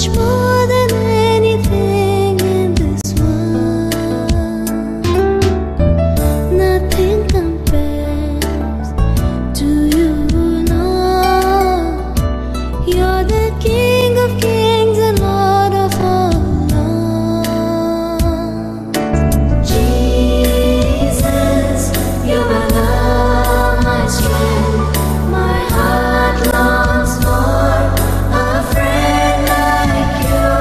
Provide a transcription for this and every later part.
much more than anything in this world. Nothing compares to you, Lord. You're the King of kings and Lord of all lords. Jesus, you're my love, my strength. My heart longs for a friend like you.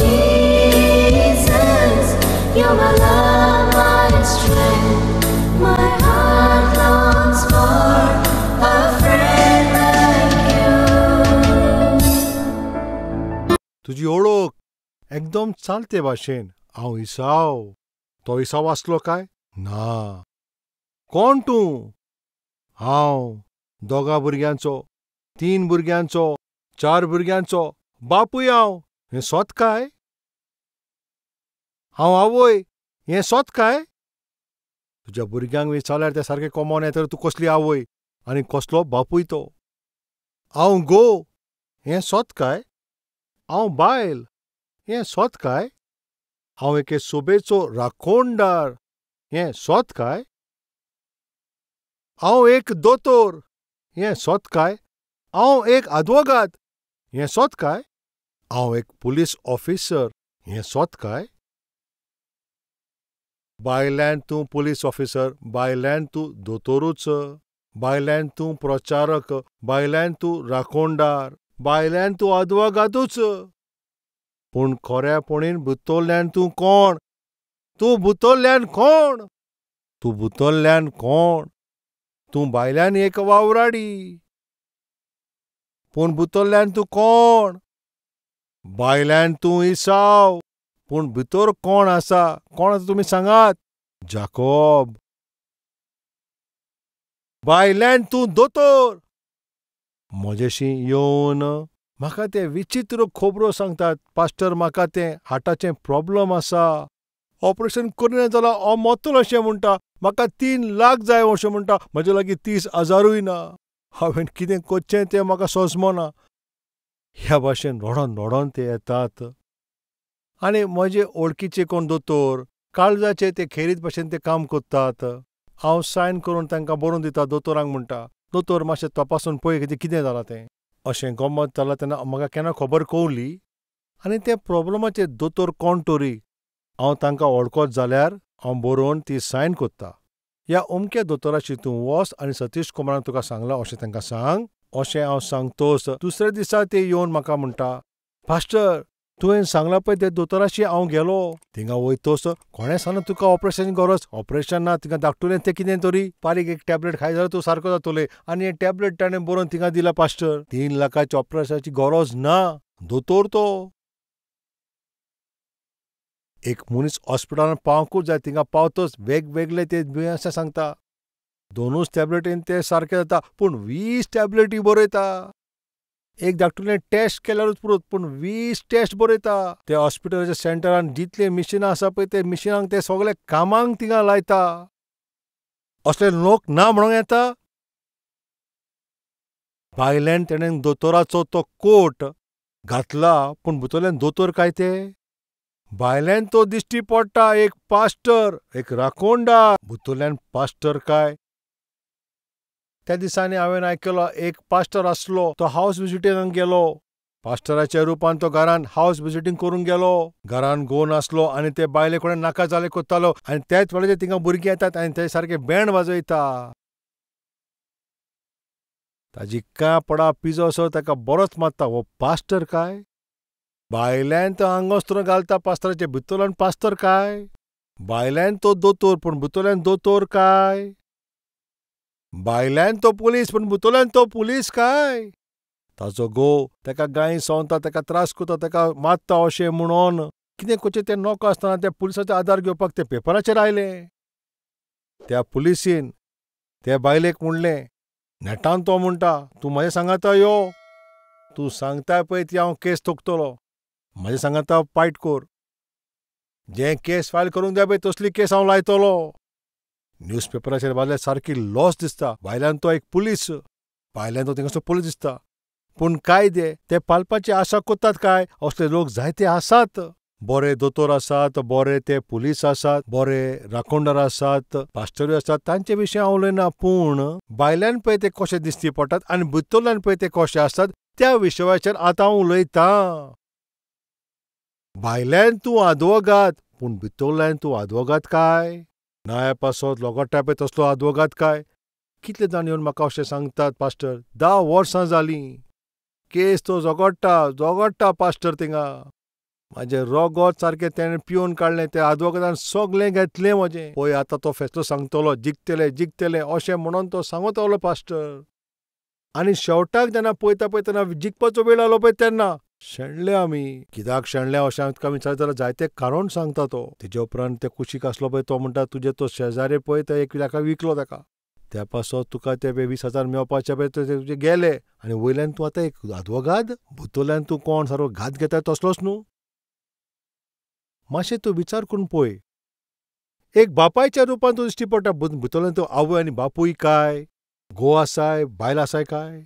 Jesus, you're my love, my strength. My heart longs for a friend like you. तुजी ओळख एकदम चालते भाशेन. हांव इसाव. तो इसाव आसलो काय ना? कोण तूं? हांव 2 भुरग्यांचो, 3 भुरग्यांचो, 4 भुरग्यांचो बापूय हांव. हें सोत काय? हांव आवय. हें सोत काय? तुज्या भुरग्यांक विचारल्यार ते सारके कमोन येता, तूं कसली आवय आनी कसलो बापूय तो. हांव घोव. हें सोत काय? हांव बायल. हें सोत काय? हांव एके सोबेचो राखोणदार. हें सोत काय? हांव एक दोतोर. हें सोत काय? हांव एक आदवोगाद. हें सोत काय? हांव एक पुलीस ऑफिसर. हें सोत काय? बायल्यान तूं पुलीस ऑफिसर, बायल्यान तूं दोतोरूच, बायल्यान तूं प्रचारक, बायल्यान तूं राखोणदार, बायल्यान तूं आदवोगादूच. पूण खऱ्यापणीन भुतोल्यान तूं कोण? तूं भुतोल्यान कोण? तूं भुतोल्यान कोण? तूं बायल्यान एक वावराडी, पूण भुतोल्यान तूं कोण? बायल्यान तूं इसाव, पूण भितर कोण आसा? कोण आसा तुमी सांगात? जाकोब. बायल्यान तूं दोतोर. म्हजेशी येवन म्हाका ते विचित्र खबरो सांगतात, पास्टर म्हाका तें हार्टाचें प्रॉब्लम आसा, ऑपरेशन करिना जाल्यार हांव मरतलो अशें म्हणटा, म्हाका 3 लाख जाय अशें म्हणटा, म्हजे लागीं 30,000 ना, हांवें कितें करचें तें म्हाका सोजमना. ह्या भाशेन रडोन रडोन ते येतात. आनी म्हजे ओळखीचे कोण दोतोर काळजाचे ते खेरीत भाशेन ते काम करतात. हांव सायन करून तांकां बरोवन दिता. दोतोरांक म्हणटा, दोतोर मातशें तपासून पळय कितें कितें जालां तें. अशें गमत जालां तेन्ना म्हाका केन्ना खबर कवली. आनी त्या प्रॉब्लमाचेर दोतोर कोण तरी हांव तांकां वळखत जाल्यार हांव बरोवन ती सायन करता. ह्या अमक्या दोतोराशी तूं वच आनी सतीश कुमारान तुका सांगलां अशें तांकां सांग. अशें हांव सांगतोच दुसऱ्या दिसा ते येवन म्हाका म्हणटा, पास्टर तुवें सांगलां पळय ते दोतोराशी हांव गेलो. थिंगा वयतोच कोणें सांगलां तुका ऑपरेशन गरज? ऑपरेशन ना, थिंगा धाकटुलें तें कितें तरी बारीक एक टॅबलेट खाय जाल्यार तूं सारको जातलें. आनी हें टॅबलेट ताणें बरोवन थिंगा दिला. पास्टर 3 लाखाच्या ऑपरेशनाची गरज ना. दोतोर तो. एक मनीस हॉस्पिटलान पावंकूच जाय. थिंगा पावतोच वेगवेगळे ते दुयेंसां सांगता. 2 टॅबलेटीन ते सारकें जाता, पूण 20 टॅबलेटी बरयता. एक धाकटुलें टेस्ट केल्यारूच पुरो, पूण 20 टेस्ट बरयता. त्या हॉस्पिटलाच्या सेंटरान जितलीं मिशिनां आसा पळय ते मिशिनांक ते सगळे कामांक थिंगा लायता. असले लोक ना म्हणूंक येता? भायल्यान तेणें दोतोराचो तो कोट घातला, पूण भितरल्यान दोतोर काय ते? भायल्यान तो दिश्टी पडटा एक पास्टर, एक राखोणदार, भितरल्यान पास्टर काय? त्या दिसांनी हांवें आयकलो एक पास्टर आसलो, तो हावस विजिटिंगाक गेलो. पास्टराच्या रुपान तो घरान हावस विजिटींग करूंक गेलो. घरान घोव नासलो आनी ते बायले कडेन नाका जाले करतालो. आनी त्याच वेळाचेर थिंगा भुरगीं येतात आनी ते सारके बँड वाजयता. ताजी कांय पडा पिजो असो ताका बरोच मारता. हो पास्टर काय? भायल्यान तो आंगवस्त्र घालता पास्टराचे, भितरल्यान पास्टर काय? भायल्यान तो दोतोर, पूण भितरल्यान दोतोर काय? भायल्यान तो पुलीस, पूण भितरल्यान तो पुलीस काय? ताजो घोव ताका गायी संवता, ताका त्रास करता, ताका मारता अशें म्हणून कितें करचें तें नकळो आसतना त्या पुलिसाचो आदार घेवपाक ते पेपराचेर आयले. त्या पुलिसीन ते बायलेक म्हणलें, नेटान तो म्हणटा तूं म्हज्या सांगाता यो, तूं सांगताय पळय ती हांव केस ठोकतलो, म्हज्या सांगाता फायट कर, जें केस फायल करूंक जाय पळय तसली केस हांव लायतलो. न्यूज पेपराचेर बाजल्यार सारकी लॉस दिसता. भायल्यान तो एक पुलीस, भायल्यान तो थिंगासर पुलीस दिसता, पूण कायदे ते पालपाचे आशा कोत्तात काय असले लोक जायते आसात. बरे दोतोर आसात, बरे ते पुलीस आसात, बरे राखणदार आसात, पास्टरूय आसात, तांचे विशीं हांव उलयना. पूण भायल्यान पळय ते कशे दिसती पडटात आनी भितरल्यान पळय ते कशे आसतात त्या विशयाचेर आतां हांव उलयतां. भायल्यान तूं आदवोगाद, पूण भितरल्यान तूं आदवोगाद काय? नाया पासत लोगोट्टा पळय तसलो आदवोगाद काय? कितले जाण येवन म्हाका अशें सांगतात, पास्टर 10 वर्सां जालीं केस तो झगडटा झगडटा पास्टर थिंगा म्हाजें रोगोत सारकें तेणें पिवन काडलें, त्या आदवोगादान सगळें घेतलें म्हजें. पळय आतां तो फेसलो सांगतलो, जिखतले जिखतले अशें म्हणून तो सांगत रावलो पास्टर. आनी शेवटाक जेन्ना पळयता पळयतना जिखपाचो वेळ आयलो पळय तेन्ना शेणले आमी. कित्याक शेणले अशें हांवें तुका विचारता जाल्यार जायते कारण सांगता तो. तेजे उपरांत ते कुशीक आसलो पळय तो म्हणटा तुजे तो शेजारी पळय तो एक ताका विकलो ताका, त्या पासत तुका ते 20,000 मेळपाचे पळय ते तुजे गेले आनी वयल्यान तूं आतां एक आदवोगाद, भितरल्यान तूं कोण सारको घात घेता तसलोच न्हू. मातशें तूं विचार करून पळय, एक बापायच्या रुपान तूं दिश्टी पडटा, भितरल्यान तूं आवय आनी बापूय काय, घोव आसाय बायल आसाय काय?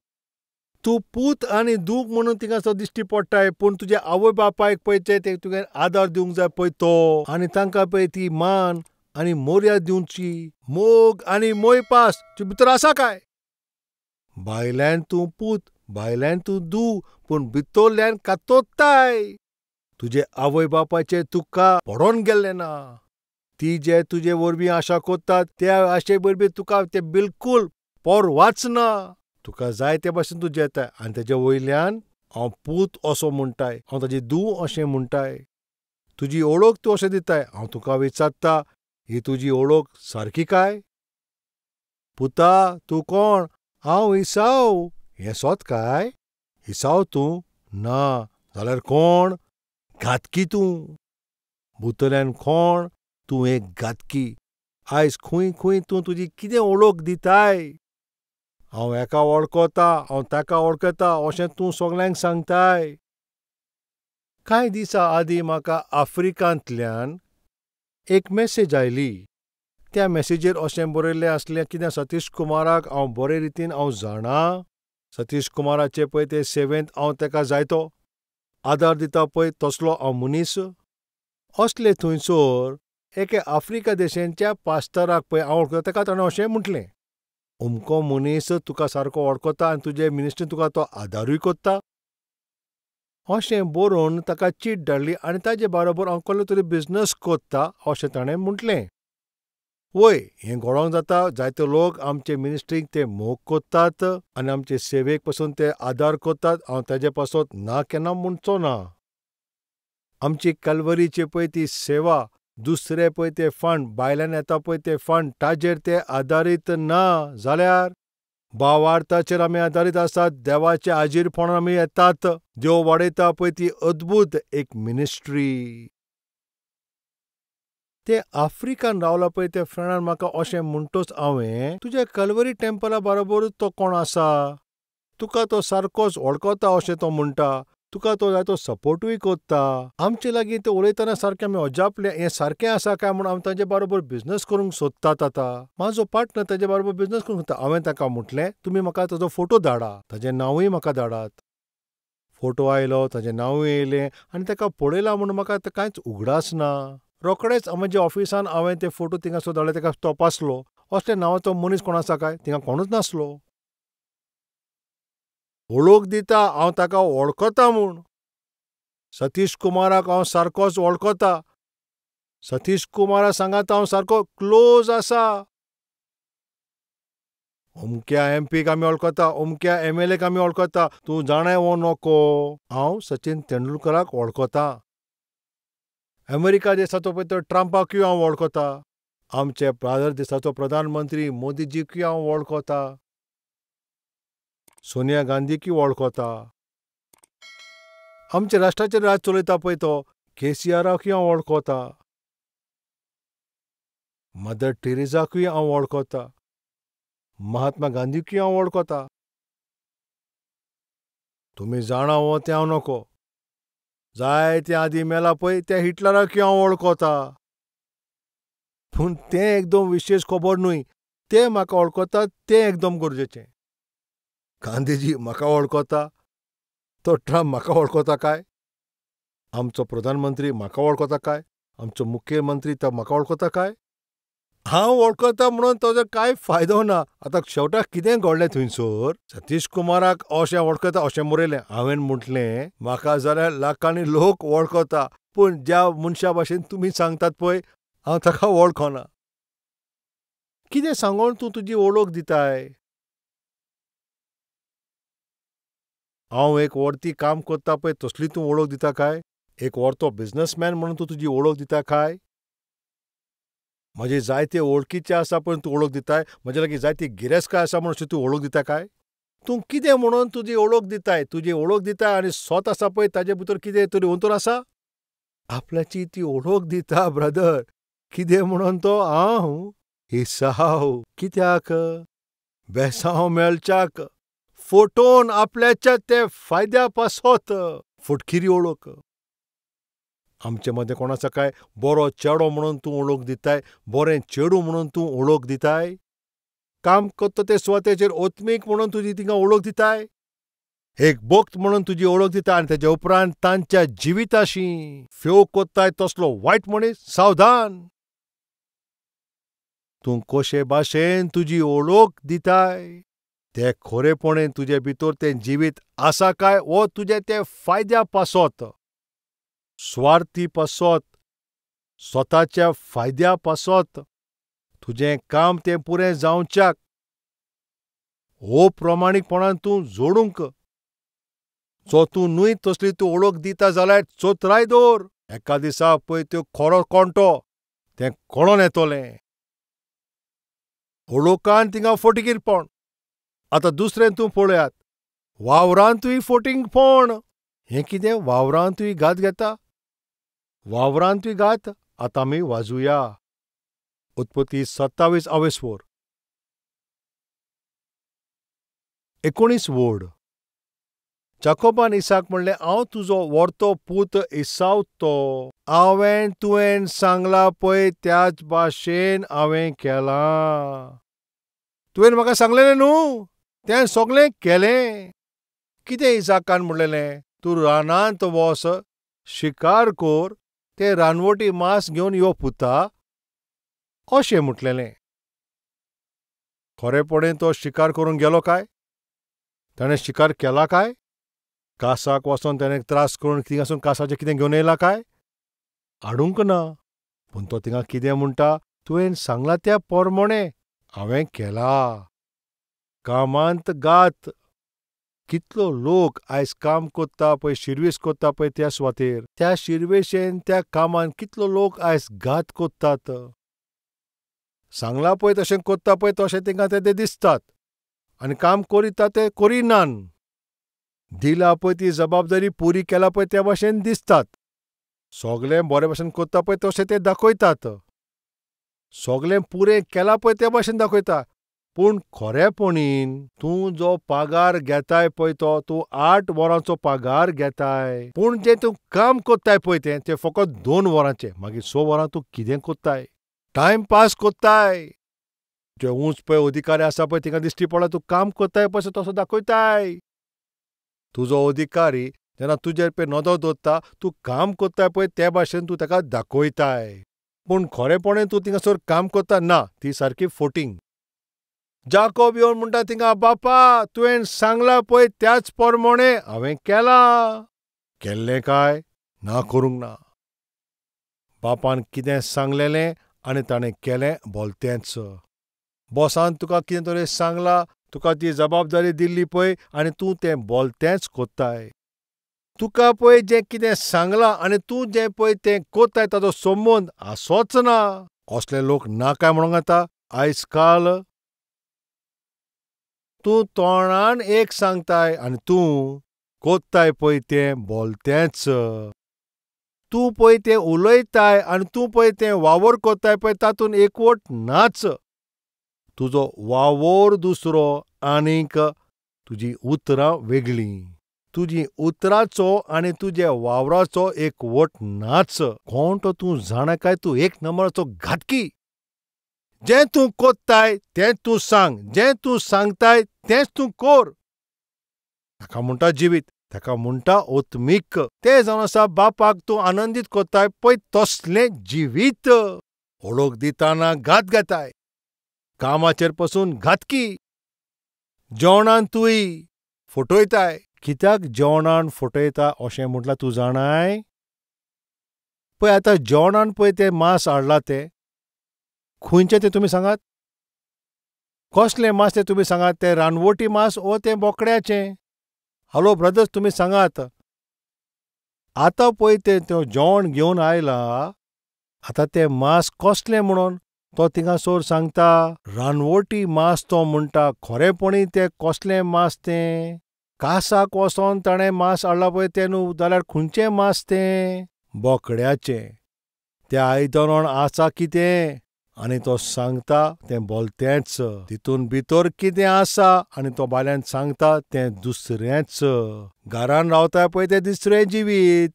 तूं पूत आनी दूख म्हणून थिंगासर दिश्टी पडटाय, पूण तुज्या आवय बापायक पळय ते तुवें आदार दिवंक जाय पळय तो, आनी तांकां पळय ती मान आनी मोर्याद दिवची, मोग आनी मोयपास तुजे भितर आसा काय? भायल्यान तूं पूत, भायल्यान तूं दू, पूण भितरल्यान कातोत्ताय. तुजे आवय बापायचे तुका पडोन गेल्लें ना. ती जे तुजे वरवीं आशा कोत्तात त्या आशे वरवीं तुका ते बिलकूल परवाच ना. तुका जाय ते भाशेन तूं जेताय आनी तेजे वयल्यान हांव पूत असो म्हणटाय, हांव ताजी धूव अशें म्हणटाय, तुजी ओळख तूं अशें दिताय. हांव तुका विचारता, ही तुजी ओळख सारकी काय? पुता तूं कोण? हांव इसाव. हें सोत काय? इसाव तूं? ना जाल्यार कोण? घातकी तूं. भितरल्यान कोण? तूं एक घातकी. आयज खंय खंय तूं तुजी कितें ओळख दिताय? हांव हेका वळखता, हांव ताका वळखता अशें तूं सगल्यांक सांगताय. कांय दिसां आदीं म्हाका आफ्रिकांतल्यान एक मॅसेज आयली. त्या मॅसेजीर अशें बरयल्लें आसलें कितें सतीश कुमाराक हांव बरे रितीन हांव जाणा, सतीश कुमाराचे पळय ते सेवेंत हांव ताका जायतो आदार दिता पळय तसलो हांव मनीस. असले थंयसर एके आफ्रिका देशांच्या पास्टराक पळय हांव वळखता ताका ताणें अशें म्हटलें, अमको मनीस तुका सारको वळखता आनी तुजे मिनिस्ट्रीन तुका तो आदारूय कोत्ता अशें बरोवन ताका चीट धाडली आनी ताजे बारोबर हांव कसलो तरी बिजनस कोत्ता अशें ताणें म्हटलें. वय हें घडोवंक जाता, जायते लोक आमचे मिनिस्ट्रीक ते मोग कोत्तात आनी आमचे सेवेक पसून ते आदार कोत्तात. हांव ताजे पासत ना केन्ना म्हणचो ना. आमची कलवरीची पळय ती सेवा, दुसरे पळय ते फंड, भायल्यान येता पळय ते फंड, ताजेर ते आदारीत ना जाल्यार भावार्थाचेर आमी आदारीत आसात. देवाचे आजीरपणान आमी येतात. देव वाडयता पळय ती अद्भूत एक मिनिस्ट्री. ते आफ्रिकान रावला पळय त्या फ्रेंडान म्हाका अशें म्हणटच हांवें तुज्या कलवरी टेम्पला बरोबरूच तो कोण आसा, तुका तो सारकोच वळखता अशें तो म्हणटा, तुका तो जायतो सपोर्टूय कोत्ता. आमचे लागीं ते उलयतना सारकें आमी अजापले, हें सारकें आसा काय म्हूण हांव ताजे बरोबर बिजनस करूंक सोदतात. आतां म्हाजो पार्टनर ताजे बरोबर बिजनस करूंक सोदता. हांवें ताका म्हटलें तुमी म्हाका ताजो फोटो धाडा, ताजें नांवूय म्हाका धाडात. फोटो आयलो, ताजें नांवूय येयलें आनी ताका पळयलां म्हूण म्हाका कांयच उगडास ना. रोखडेच म्हज्या ऑफिसान हांवें ते फोटो थिंगासर धाडले, ताका तपासलो. असल्या नांवाचो मनीस कोण आसा काय? थिंगा कोणूच नासलो. वळख दिता हांव ताका वळखता म्हूण. सतीश कुमाराक हांव सारकोच वळखता. सतीश कुमारा सांगात हांव सारको क्लोज आसा. अमक्या एमपीक आमी वळखता, अमक्या एमएलएक आमी वळखता, तूं जाणाय वो नको. हांव सचिन तेंडुलकराक वळखता. अमेरिका देशाचो पळय तो ट्रंपाकूय हांव वळखता. आमचे भारत देशाचो प्रधानमंत्री मोदीजीकूय हांव वळखता. सोनिया गांधीकूय वळखता. आमच्या राष्ट्राचेर राज चलयता पळय तो केसीआराकूय हांव वळखता. मदर टेरेसाकूय हांव वळखता. महात्मा गांधीकूय हांव वळखता. तुमी जाणा हो तें हांव नको. जायते आदीं मेला पळय त्या हिटलराकूय हांव वळखता. पूण तें एकदम विशेश खबर न्हय. ते म्हाका वळखतात तें एकदम गरजेचें. गांधीजी म्हाका वळखता, तो ट्रम्प म्हाका वळखता काय? आमचो प्रधानमंत्री म्हाका वळखता काय? आमचो मुखेलमंत्री तो म्हाका वळखता काय? हांव वळखता म्हणून ताजो कांय फायदो ना. आतां शेवटाक कितें घडलें थंयसर? सतीश कुमाराक अशें वळखता अशें बरयलें. हांवें म्हटलें म्हाका जाल्यार लाखांनी लोक वळखता, पूण ज्या मनशा भाशेन तुमी सांगतात पळय हांव ताका वळखना. कितें सांगून तूं तुजी वळख दिताय? हांव एक वर्ती काम करता पळय तसली तूं वळख दिता काय? एक वर्तो बिझनसमॅन म्हणून तूं तुजी वळख दिता काय? म्हजे जायते वळखीचे आसा पण तूं वळख दिताय? म्हजे लागीं जायती गिरेस्तकाय आसा म्हणून अशी तूं वळख दिता काय? तूं कितें म्हणून तुजी वळख दिताय? तुजी वळख दिताय आनी स्वत आसा पळय ताजे भितर कितें तरी अंतर आसा? आपल्याची ती वळख दिता ब्रदर. कितें म्हणून तो हांव एसाव. कित्याक बेसांव मेळच्याक फोटोन आपल्याच्या ते फायद्या पासत फटकिरी वळख. आमचे मदें कोण आसा काय बरो चेडो म्हणून तूं वळख दिताय? बरें चेडूं म्हणून तूं वळख दिताय? काम करता ते सुवातेचेर ओत्मीक म्हणून तुजी तिंगा वळख दिताय? एक भक्त म्हणून तुजी वळख दिता आनी तेजे उपरांत तांच्या जिविताशी फेव कोत्ताय तसलो वायट मनीस सावधान. तूं कशे भाशेन तुजी वळख दिताय ते खरेपणे तुजे भितर तें जिवीत आसा काय वो तुजे ते फायद्या पासत, स्वार्थी पासत, स्वताच्या फायद्या पासत तुजें काम तें पुरें जावच्याक हो प्रमाणीकपणान तूं जोडूंक जो तूं न्हय तसली तूं वळख दिता जाल्यार चोत्राय दवर. एका दिसा पळय त्यो खरो कोण तो तें कळोन येतलें. वळखान थिंगा फटींगपण. आतां दुसरें तूं पळयात, वावरांतूय फटींगपण. हें कितें वावरांतूय घात घेता? वावरांतूय घात. आतां आमी वाजुया उत्पत्ती 27 आवेसवोर 19 वोड. जाकोबान इसाक म्हणलें, हांव तुजो वर्तो पूत एसाव तो. हांवें तुवें सांगलां पळय त्याच भाशेन हांवें केलां. तुवें म्हाका सांगलेलें न्हू, तें सगळें केलें. कितें इसाकान म्हणलेलें? तूं रानांत वस, शिकार कर, तें रानवटी मांस घेवन यो पुता, अशें म्हटलेलें. खरेपणी तो शिकार करूंक गेलो काय? ताणें शिकार केला काय? कासाक वचोन ताणें त्रास करून थिंगासून कासाचें कितें घेवन येयला काय? हाडूंक ना. पूण तो थिंगा कितें म्हणटा? तुवें सांगलां त्या पोरमोणें हांवें केला. कामांत गात. कितलो लोक आयज काम करता पळय, शिरवीस करता पळय त्या सुवातेर, त्या शिरवेशेन त्या कामान कितलो लोक आयज घात करतात. सांगलां पळय तशें करता पळय तशें तांकां ते दिसतात आनी काम करिता ते करिनान. दिला पळय ती जबाबदारी पुरी केला पळय त्या भाशेन दिसतात. सगळें बरे भाशेन करता पळय तशें ते दाखयतात. सगळें पुरें केलां पळय त्या भाशेन दाखयता. पूण खरेपणीन तूं जो पागार घेताय पळय तो तूं 8 वरांचो पागार घेताय, पूण जें तूं काम करताय पळय तें तें फकत 2 वरांचें. मागीर 6 वरां तूं कितें करताय? टायम पास करताय. जे ऊंच पळय अधिकारी आसा पळय तिका दिश्टी पडला तूं काम करताय पळय तसो दाखयताय. तुजो अधिकारी जेन्ना तुजेर पळय नदर दवरता तूं काम करताय पळय ते भाशेन तूं ताका दाखयताय, पूण खरेपणी तूं थिंगासर काम करता ना, ती सारकी फोटींग. जाकोब येवन म्हणटा थिंगा, बापा तुवें सांगलां पळय त्याच पोरमोणें हांवें केलां. केल्लें काय ना? करूंक ना. बापान कितें सांगलेलें आनी ताणें केलें बोलतेंच. बॉसान तुका कितें तरी सांगलां, तुका ती जबाबदारी दिल्ली पळय आनी तूं तें बोलतेंच कोत्ताय. तुका पळय जें कितें सांगलां आनी तूं जें पळय तें कोत्ताय ताजो संबंद आसोच ना. असले लोक ना काय म्हणूंक जाता आयज काल. तूं तोंडान एक सांगताय आनी तूं कोत्ताय पळय तें बोलतेंच. तूं पळय तें उलयताय आनी तूं पळय तें वावर कोत्ताय पळय तातूंत एकवट नाच. तुजो वावर दुसरो आनीक तुजी उतरां वेगळीं. तुजी उतराचो आनी तुज्या वावराचो एकवट नाच. कोण तो तूं जाणा काय? तूं एक नंबराचो घातकी. जें तूं कोत्ताय तें तूं सांग, जें तूं सांगताय तेंच तूं कोर. ताका म्हणटा जिवीत, ताका म्हणटा ओत्मीक. तें जावन आसा बापाक तूं आनंदीत कोत्ताय पळय तसलें जिवीत. ओळख दिताना घात घेताय, कामाचेर पसून घातकी, जेवणान तूंय फटयताय. कित्याक जेवणान फटयता अशें म्हटल्यार तूं जाणाय? पळय आतां जेवणान पळय तें मांस हाडलां तें खंयचें तें तुमी सांगात? कसलें मांस तें तुमी सांगात? तें रानवटी मांस वो तें बोकड्याचें? हॅलो ब्रदर्स, तुमी सांगात. आतां पळय तें जेवण घेवन आयलां, आतां तें मांस कसलें म्हणून तो थिंगासर सांगता रानवटी मांस तो म्हणटा. खरेपणी तें कसलें मांस तें? कासाक वचोन ताणें मांस हाडलां पळय तें न्हू, जाल्यार खंयचें मांस तें? बोकड्याचें. त्या आयदनान आसा कितें आनी तो सांगता तें बोलतेंच. तितून भितर कितें आसा आनी तो भायल्यान सांगता तें दुसरेंच. घरान रावता पळय तें दुसरें जिवीत,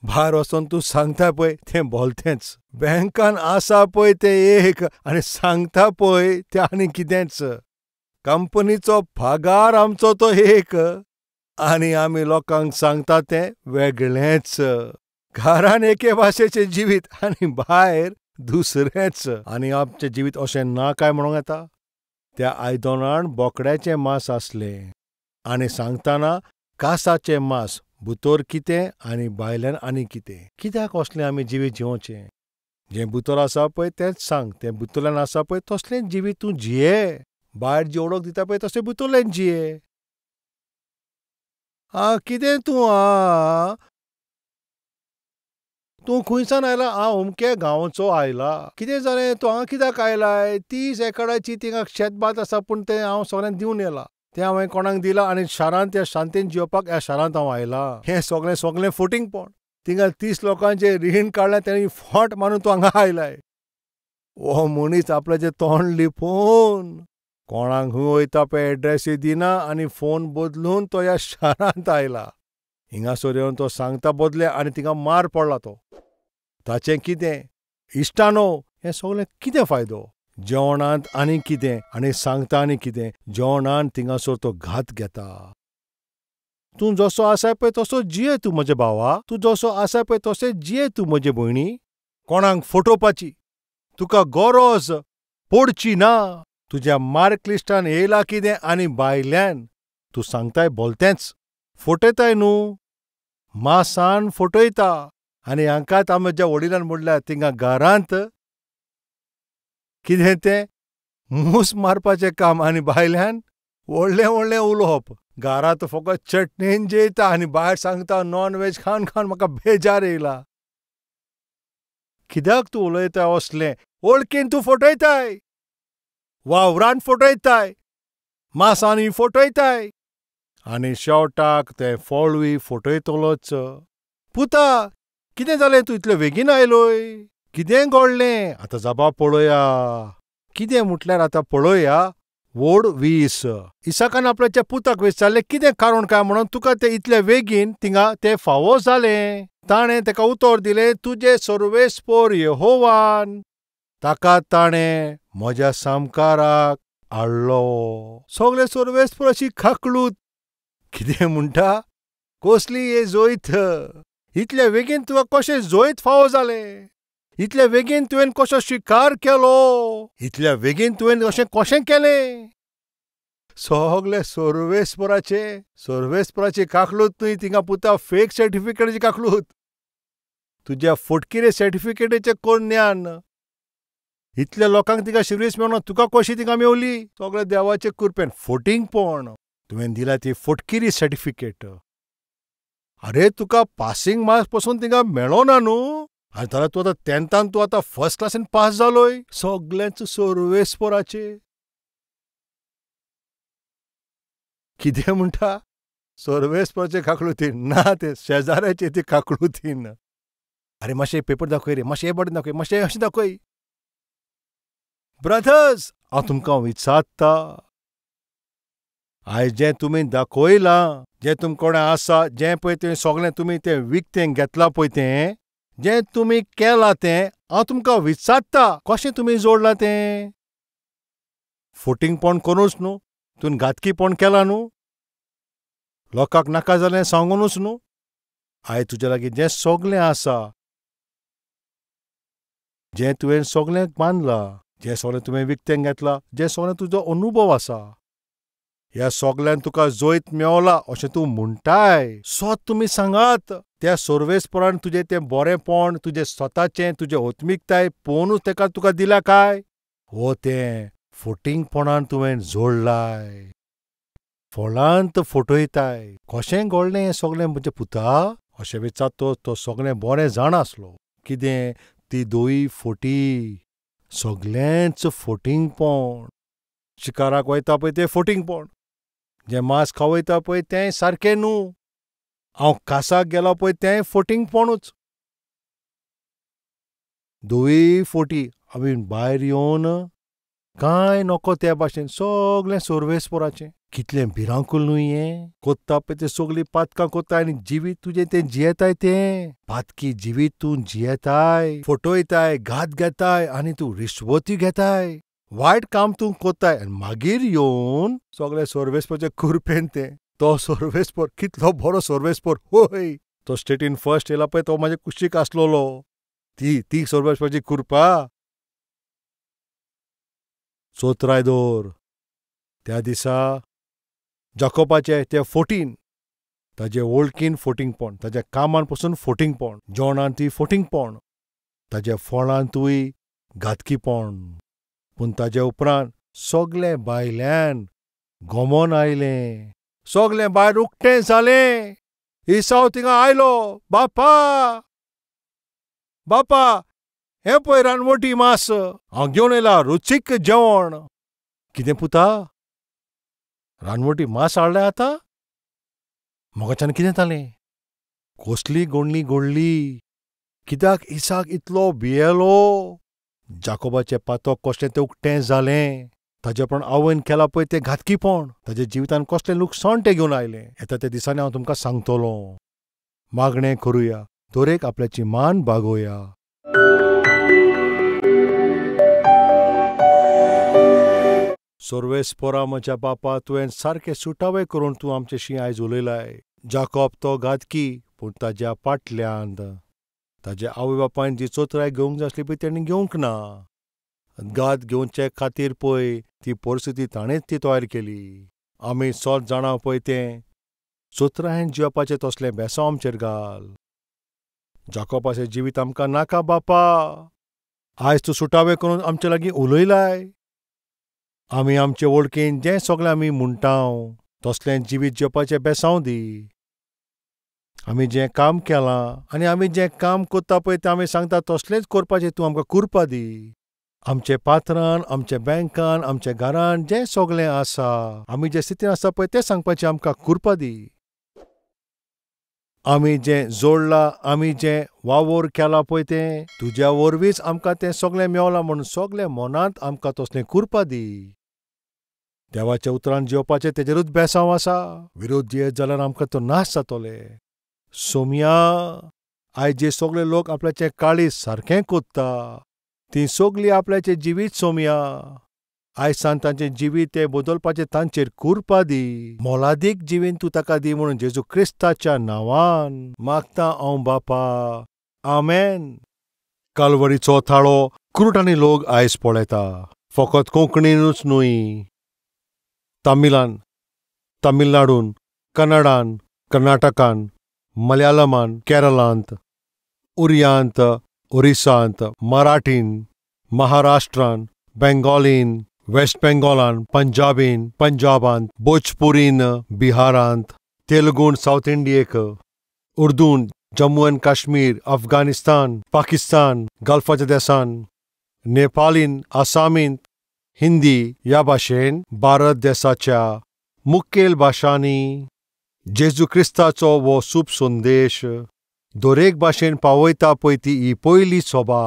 भायर वचोन तूं सांगता पळय तें बोलतेंच. बँकान आसा पळय तें एक आनी सांगता पळय तें आनी कितेंच. कंपनीचो पगार आमचो तो एक आनी आमी लोकांक सांगता तें वेगळेंच. घरान एके भाशेचें जिवीत आनी भायर दुसरेंच. आनी आमचें जिवीत अशें ना काय म्हणूंक येता? त्या आयदनान बोकड्याचें मांस आसलें आनी सांगतना कासाचें मांस, भितर कितें आनी भायल्यान आनी कितें. कित्याक असलें आमी जिवीत जिवोवचें? जें भितर आसा पळय तेंच सांग, तें भितरल्यान आसा पळय तसलें जिवीत तूं जिये. भायर जी वळख दिता पळय तशें भितरल्यान जिये. आं कितें तूं आं तूं खंयसान आयला? हांव अमक्या गांवचो आयला. कितें जालें? तूं हांगा कित्याक आयलाय? 30 एकराची थिंगा शेतभात आसा, पूण तें हांव सगळ्यांक दिवन येला. तें हांवें कोणाक दिलां आनी शारांत त्या शांतीन जियोवपाक ह्या शारांत हांव आयला. हें सगळें सगळें फोटिंगपण. थिंगा 30 लोकांचें रीण काडलें, तेणी फोट मारून तूं हांगा आयलाय. हो मनीस आपल्याचें तोंड लिपोवन कोणाक खंय वयता पळय एड्रेसूय दिना आनी फोन बदलून तो ह्या शारांत आयला. हिंगासर येवन तो सांगता बदले आनी थिंगा मार पडला तो. ताचें कितें? इश्टानो, हें सगळें कितें फायदो? जेवणांत आनी कितें आनी सांगता आनी कितें. जेवणान थिंगासर तो घात घेता. तूं जसो आसा पळय तसो जिये तूं म्हजे भावा, तूं जसो आसा पळय तशें जिये तूं म्हजे भयणी. कोणाक फटोवपाची तुका गरज पडची ना. तुज्या मार्क लिस्टान येयला कितें आनी भायल्यान तूं सांगताय बोलतेंच. फटयताय न्हू, मासान फटयता. आनी हांकांच आमच्या वडिलान म्हणल्यार थिंगा घरांत कितें तें मूस मारपाचें काम आनी भायल्यान व्हडलें व्हडलें उलोवप. घरांत फकत चटणेन जेयता आनी भायर सांगता नॉन व्हेज खावन खावन म्हाका बेजार येयला. कित्याक तूं उलयता असलें? वळखीन तूं फटयताय, वावरान फटयताय, मासांनी फटयताय आनी शेवटाक तें फळूय फटयतलोच. पुता, कितें जालें? तूं इतले बेगीन आयलोय? कितें घडलें? आतां जाबा पळोवया. कितें म्हटल्यार आतां पळोवया. व्हड 20. इसाकान आपल्याच्या पुताक विचारलें कितें कारण काय म्हणून तुका तें इतले बेगीन थिंगा तें फावो जालें? ताणें ताका उतर दिलें, तुजें सर्वेस्पोर यहोवान ताका ताणें म्हज्या सामकाराक हाडलो. सगळे सर्वेस्पोराची खाकलूत. कितें म्हणटा? कसली हे जैत? इतले बेगीन तुका कशें जैत फावो जालें? इतले बेगीन तुवें कसो शिकार केलो? इतल्या बेगीन तुवें अशें कशें केलें? सगळे सर्वेस्पोराचे सर्वेस्पोराची काकलूत न्हय थिंगा पुता, फेक सर्टिफिकेटाची काकलूत. तुज्या फटकिरे सर्टिफिकेटाचें कोण ज्ञान? इतल्या लोकांक तिका शिर्वीस मेळना, तुका कशी तिका मेवली? सगळे देवाचे कृपेन. फोटिंगपण तुवें दिला ती फटकिरी सर्टिफिकेट. अरे तुका पासिंग मार्क्स पसून तिका मेळोना न्हू, आनी जाल्यार तूं आतां तेंथान तूं आतां फर्स्ट क्लासीन पास जालोय. सगळेंच सर्वेस्पोराचे. कितें म्हणटा? सर्वेस्पोराचे काकलुतीन ना, ते शेजाऱ्याचे ती काकलुतीन. अरे मातशें पेपर दाखय रे, मातशें हे बटन दाखय, मातशें अशें दाखय. ब्रदर्स, हांव तुमकां विचारता, आयज जें तुमी दाखयलां, जें तुमचे कडेन आसा, जें पळय तें सगळें तुमी तें विकतें घेतलां पळय तें, जें तुमी केलां तें हांव तुमकां विचारता, कशें तुमी जोडलां तें? फोटिंगपण करूच न्हू, तुवें घातकीपण केलां न्हू. लोकांक नाका जालें सांगूनच न्हू. आयज तुज्या लागीं जें सगलें आसा, जें तुवें सगलें बांदलां, जें सगलें तुवें विकतें घेतलां, जें सगलें तुजो अनुभव आसा, ह्या सगल्यान तुका जैत मेवला अशें तूं म्हणटाय. सत तुमी सांगात, त्या सर्वेस्परान तुजें तें बरेंपण, तुजें स्वताचें, तुजें आत्मिकताय पळोवनूच तेका तुका दिल्या काय? हो तें फटींगपणान तुवें जोडलाय, फळांत फटयताय. कशें घडलें हें सगलें म्हज्या पुता? अशें विचारतो तो सगलें बरें जाण आसलो. कितें ती दोई फटी, सगलेंच फटींगपण. शिकाराक वयता पळय तें फटींगपण, जें मांस खावयता पळय तेंय सारकें न्हू, हांव कासाक गेलो पळय तेंय फटींगपणूच. दोई फटी. आमी भायर येवन कांय नको त्या भाशेन सगलें सर्वेस्पराचें. कितलें भिरांकूळ न्हू हें. कोत्ता पळय तें सगलीं पातकां कोत्ताय आनी जिवीत तुजें तें जियेताय, तें पातकी जिवीत तूं जियेताय, फटयताय, घात घेताय आनी तूं रिश्वती घेताय, वायट काम तूं कोत्ताय आनी मागीर येवन सगळें सर्वेस्पराचे कुरपेन तें. तो सर्वेस्पर कितलो बरो सर्वेस्पर. होय, तो स्टेटीन फर्स्ट येयला पळय तो म्हाजे कुशीक आसलेलो. ती ती सर्वेस्पराची कुरपा. चोत्राय दवर. त्या दिसा जाकोबाचें तें फोटीन, ताजे वळखीन फोटिंगपण, ताज्या कामान पसून फोटिंगपण, जेवणान ती फोटिंगपण, ताज्या फळांतूय घातकीपण. पूण ताज्या उपरांत सगलें भायल्यान गोमोन आयलें, सगलें भायर उक्तें जालें. इसाव थिंगा आयलो, बापा बापा हें पळय रानवटी मांस हांव घेवन येयला, रुचीक जेवण. कितें पुता, रानवटी मांस हाडलें आतां? म्हाकाच्यान कितें जालें? कसली गोडली गोडली. कित्याक इसाक इतलो भियेलो? जाकोबाचें पातक कसलें तें उक्तें जालें. ताजे उपरांत आवयन केलां पळय तें घातकीपण, ताज्या जिवितान कसलें लुकसाण तें घेवन आयलें. येता त्या दिसांनी हांव तुमकां सांगतलो. मागणें करुया, दरेक आपल्याची मान बागोवया. सर्वेस्परा म्हज्या बापा, तुवें सारकें सुटावे करून तूं आमचेशी आयज उलयलाय. जाकोब तो घातकी, पूण ताज्या फाटल्यान ताज्या आवय बापायन जी चोत्राय घेवंक जाय आसली पळय तेणी घेवंक ना. घात घेवचे खातीर पळय ती परिस्थिती ताणेंच ती तयार केली. आमी सत जाणा पळय तें चोत्रायेन जिवपाचें तसलें बेसांव आमचेर घाल. जाकोबाचें जिवीत आमकां नाका बापा. आयज तूं सुटावे करून आमचे लागीं उलयलाय. आमी आमचे वळखीन जें सगळें आमी म्हणटा तसलें जिवीत जेवपाचें बेसांव दी. आमी जें काम केलां आनी आमी जें काम करता पळय तें आमी सांगता तसलेंच करपाचें तूं आमकां कुरपा दी. आमचे पात्रान, आमच्या बँकान, आमच्या घरान जें सगळें आसा, आमी जे स्थितीन आसा पळय तें सांगपाचें आमकां कुरपा दी. आमी जें जोडलां, आमी जें वावर केला पळय तें तुज्या वरवींच आमकां तें सगळें मेवलां म्हणून सगळें मनांत आमकां तसलें कुरपा दी. देवाच्या उतरान जेवपाचें तेजेरूच बेसांव आसा. विरोध जियेत जाल्यार आमकां तो नाश जातले. सोमया, आयज जे सगळे लोक आपल्याचें काळीज सारकें कोत्ता तीं सगळीं आपल्याचें जिवीत सोमया, आयज सान तांचें जिवीत तें बदलपाचें तांचेर कुरपा दी. मोलादीक जिवीत तूं ताका दी म्हणून जेजू क्रिस्ताच्या नांवान मागता हांव बापा, आमेन. कालवरीचो थाळो कुरुटांनी लोक आयज पळयता, फकत कोंकणीनूच न्हय, तमिलान, तमिळनाडून, कन्नडान, कर्नाटकान, मलयाळमान, केरळांत, उरियांत, ओरिसांत, मराठीन, महाराष्ट्रान, बेंगॉलीन, वेस्ट बेंगॉलान, पंजाबीन, पंजाबांत, भोजपुरीन, बिहारांत, तेलुगून सावथ इंडियेक, उर्दून जम्मू एंड काश्मीर, अफगाणिस्तान, पाकिस्तान, गल्फाच्या देसान, नेपालीन, आसामीन, हिंदी ह्या भाशेन भारत देसाच्या मुखेल भाशांनी जेजू क्रिस्ताचो हो सूप संदेश दरेक भाशेन पावयता पळय ती ही पयली सभा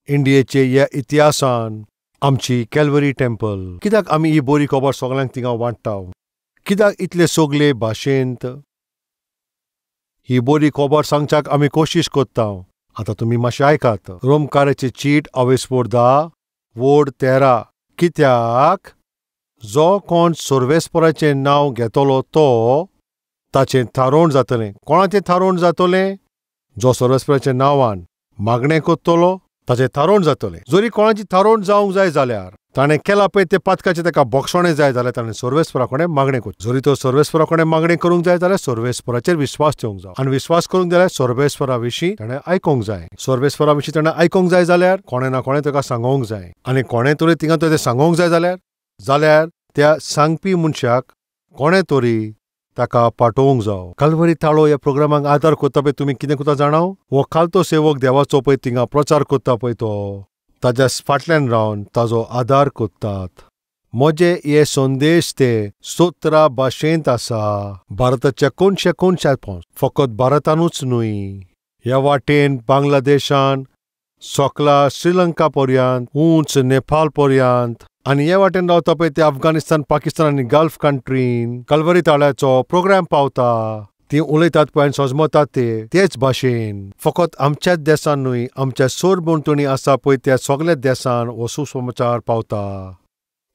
इंडियेचे ह्या इतिहासान आमची कॅलवरी टेम्पल. कित्याक आमी ही बरी खबर सगळ्यांक थिंगा वांट्टा? कित्याक इतले सगळे भाशेंत ही बरी खबर सांगच्याक आमी कोशिश करता? आतां तुमी मातशें आयकात. रोमकाराची चीट अवेस्पोर 10 वोड 13. कित्याक जो कोण सर्वेस्पराचें नांव घेतलो तो ताचें थारोवण जातलें. कोणाचें थारोवण जातलें? जो सर्वेस्पराच्या नांवान मागणें करतलो ताचें थारोवण जातलें. जरी कोणाची थारोवण जावंक जाय जाल्यार ताणें केलां पळय तें पातकाचें ताका बक्षणें जाय जाल्यार ताणें सर्वेस्परा कडेन मागणें करचें. जरी तो सर्वेस्परा कडेन मागणें करूंक जाय जाल्यार सर्वेस्पराचेर विस्वास ठेवंक जाय आनी विस्वास करूंक जाल्यार सर्वेस्परा विशीं ताणें आयकूंक जाय. सर्वेस्परा विशीं ताणें आयकूंक जाय जाल्यार कोणें ना कोणें ताका सांगोंक जाय आनी कोणें तरी थिंगा तें सांगोंक जाय जाल्यार त्या सांगपी मनशाक कोणें तरी ताका पाठोवंक जावो. कालवरी ताळो ह्या प्रोग्रामाक आदार करता पळय तुमी कितें करता जाणाव? हो खालतो सेवक देवाचो पळय थिंगा प्रचार करता पळय तो ताज्या फाटल्यान रावन ताजो आदार करतात. म्हजे हे संदेश ते 17 भाशेंत आसा. भारताच्या कोनशे कोनशात, फकत भारतानूच न्हय, ह्या वाटेन बांगलादेशान, सोकला श्रीलंका पर्यंत, उंच नेपाळ पर्यंत आनी हे वाटेन रावता पळय ते अफगाणिस्तान, पाकिस्तान आनी गल्फ कंट्रीन कलवरी ताळ्याचो प्रोग्राम पावता. ती उलयतात पळय आनी सजमतात ते तेच भाशेन. फकत आमच्याच देसान न्हय, आमच्या सरभोंवतणी आसा पळय त्या सगल्या देसान हो सुसमाचार पावता.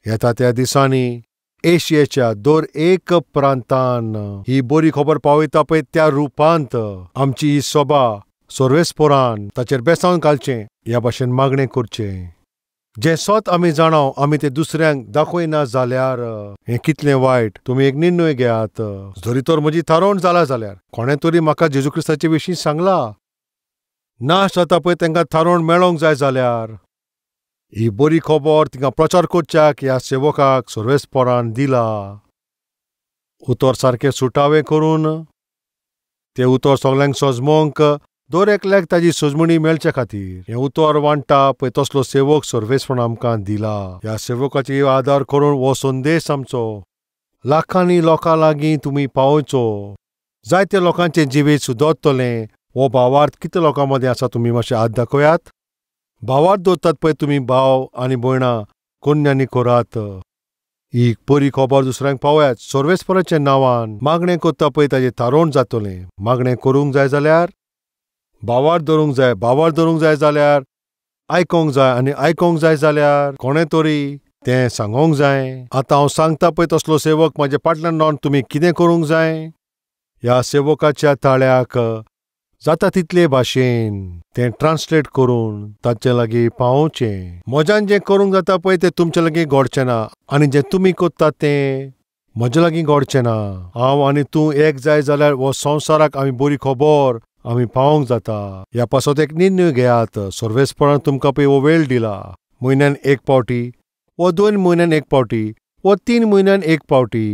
येता त्या दिसांनी एशियेच्या दर एक प्रांतान ही बरी खबर पावयता पळय त्या रुपांत आमची ही सभा सर्वेस्परान ताचेर बेसावन घालचें ह्या भाशेन मागणें करचें. जें सत आमी जाणाव आमी तें दुसऱ्यांक दाखयना जाल्यार हें कितलें वायट. तुमी एक निर्णय घेयात. जरी तर म्हजी थारोवण जाला जाल्यार कोणें तरी म्हाका जेजू क्रिस्ताचे विशीं सांगला नाश जाता पळय तांकां थारोवण मेळोंक जाय जाल्यार ही बरी खबर तिंगा प्रचार करच्याक ह्या सेवकाक सर्वेस्परान दिला. उतर सारकें सुटावें करून तें उतर सगल्यांक सजमोंक दर एकल्याक ताजी सजमणी मेळचे खातीर हें उतर वांट्टा पळय तसलो सेवक सर्वेस्परान आमकां दिला. ह्या सेवकाची आदार करून हो संदेश आमचो लाखांनी लोकां लागीं तुमी पावोवचो. जायते लोकांचें जिवीत सुदरतलें. हो भावार्थ कितले लोकां मदीं आसा तुमी मातशें हात दाखयात. भावार्थ दवरतात पळय तुमी भाव आनी भयणां कोन्यांनी करात. ही बरी खबर दुसऱ्यांक पावयात. सर्वेस्पराच्या नांवान मागणें करता पळय ताजें थारोवण जातलें. मागणें करूंक जाय जाल्यार भावार्थ धरूंक जाय. भावार्थ धरूंक जाय जाल्यार आयकोंक जाय आनी आयकोंक जाय जाल्यार कोणें तरी तें सांगोंक जाय. आतां हांव सांगता पळय तसलो सेवक म्हाज्या फाटल्यान रावन तुमी कितें करूंक जाय. ह्या सेवकाच्या ताळ्याक जाता तितले भाशेन तें ट्रान्सलेट करून ताचे लागीं पावोवचें. म्हज्यान जें करूंक जाता पळय तें तुमचे लागीं घडचें ना आनी जें तुमी करतात तें म्हज्या लागीं घडचें ना. हांव आनी तूं एक जाय जाल्यार हो संवसाराक आमी बरी खबर आमी पावोवंक जाता. ह्या पासत एक निर्णय घेयात. सर्वेस्परान तुमकां पळय हो वेळ दिला. म्हयन्यान एक पावटी वो 2 म्हयन्यान एक पावटी वो 3 म्हयन्यान एक पावटी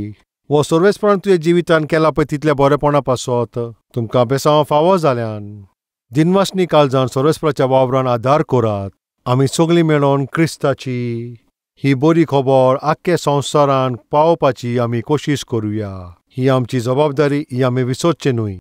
वो सर्वेस्परान तुज्या जिवितान केला पळय तितल्या बरेपणा पासत तुमकां बेसांव फावो जाल्यान दिनवासनी काळजान सर्वेस्पराच्या वावरान आदार करात. आमी सगळीं मेळोन क्रिस्ताची ही बरी खबर आख्खे संवसारान पावोवपाची आमी कोशिश करुया. ही आमची जबाबदारी, ही आमी विसरचें न्हय.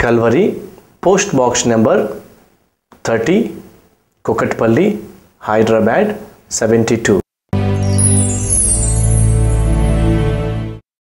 Calvary, post box number 30, Kukatpally, Hyderabad 72.